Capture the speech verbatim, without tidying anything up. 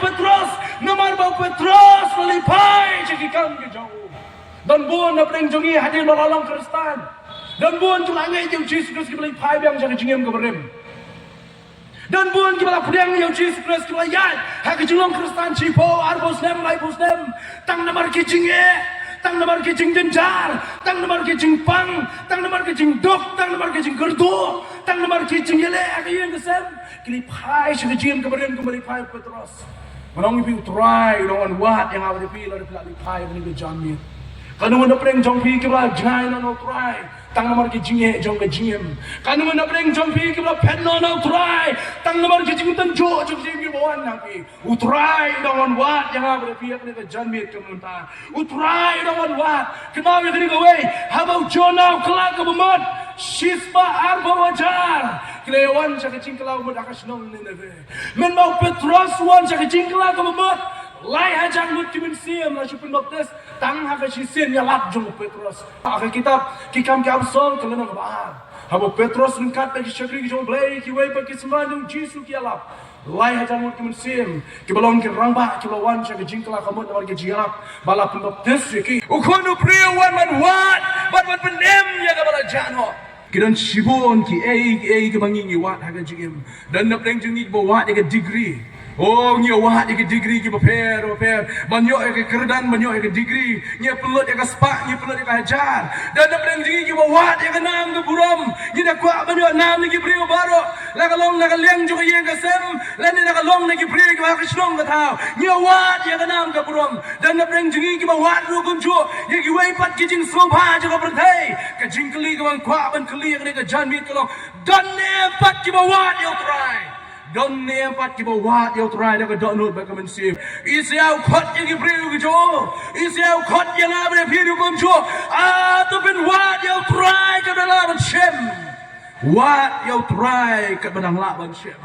Petros, namar ba u Petros u la leit phai sha ki kam ki jong u. Don bun na pdeng jong ngi hadien ba la long Khristan, don bun ki la ngeit ïa u Jisu Khrist ki la leit phai biang sha ka jingim kaba rim. Don bun ki la pdiang ïa u Jisu Khrist ki la ïaid ha ka jinglong Khristan shiphew, arphew snem, laiphew snem, tang namar ki jingeh, tang namar ki jingjynjar, tang namar ki jingpang, tang namar ki jingduk, tang namar ki jingkyrduh, tang namar ki jingïaleh ha ka ïing ka sem. Ki la phai sha ka jingim kaba rim kumba la phai u Petros. Ngan ong ïa phi, u Trai u dang wan wad ïa nga bad ïa phi lada phi la leit phai ha kane ka janmiet. Katno ngut na pdeng jong phi kiba la jngai noh na u Trai tang namar ki jingeh jong ka jingim. Katno ngut na pdeng jong phi kiba la phet noh na u Trai tang namar ki jingtynjuh jong ka jingim kiba wan na phi. U Trai u dang wan wad ïa nga bad ïa phi ha kane ka janmiet ka mynta. U Trai u dang wan wad. Kynmaw ïa kane kawei, haba u Jonah u kylla kaba mut, shispah arphew hajar ki la wan sha ka jingkylla kaba mut ha ka shnong Nineveh. Mynba u Petros u wan sha ka jingkylla kaba mut, lai hajar ngut ki mynsiem la shu pynbaptis tang ha ka shisien ïalap jong u Petros. Ha ka kitab Ki Kam ki Apostol ka lynnong kaba ar, haba u Petros ryngkat bad ki shakri ki jong U Blei, kiwei pat ki synran jong u Jisu ki ïalap. Lai hajar ngut ki mynsiem kiba long ki rangbah ki la wan sha ka jingkylla kaba mut namar ka jingïalap bad la pynbaptis ïa ki. U Khun u briew u wan ban wad bad ban pynim ïa kaba la jah noh. Ki don shibun kiei kiei kiba ngi ngi wad ha ka jingim. Don na pdeng jong ngi kiba wad ïa ka degree. Oh, ngi wad ïa ka degree kiba pher ba pher, ban ïoh ïa ka kyrdan, ban ïoh ïa ka degree. Ngi pynlut ïa ka spah, ngi pynlut ïa ka hajar. Don na pdeng jong ngi kiba wad ïa ka nam ka burom. Ngi da kwah ban ïoh nam na ki briew baroh, la ka long na ka liang jong ka ïing ka sem, lane la ka long na ki briew kiba ha ka shnong ka thaw. Ngi wad ïa ka nam ka burom. Don na pdeng jong ngi kiba wad ruh kumjuh ïa kiwei pat ki jingsngewbha jong ka pyrthei. Ka jingkylli kaba nga kwah ban kylli ïa kane ka janmiet ka long, don ne em pat kiba wad ïa u Trai? Don ne em pat kiba wad ïa u Trai da ka dohnud bad ka mynsiem? Isaiah u khot ïa ki briew ki jong u. Isaiah u khot ïa nga bad ïa phi ruh kumjuh. Ah, to phin wad ïa u Trai katba lah ban shem. Wad ïa u Trai katba dang lah ban shem.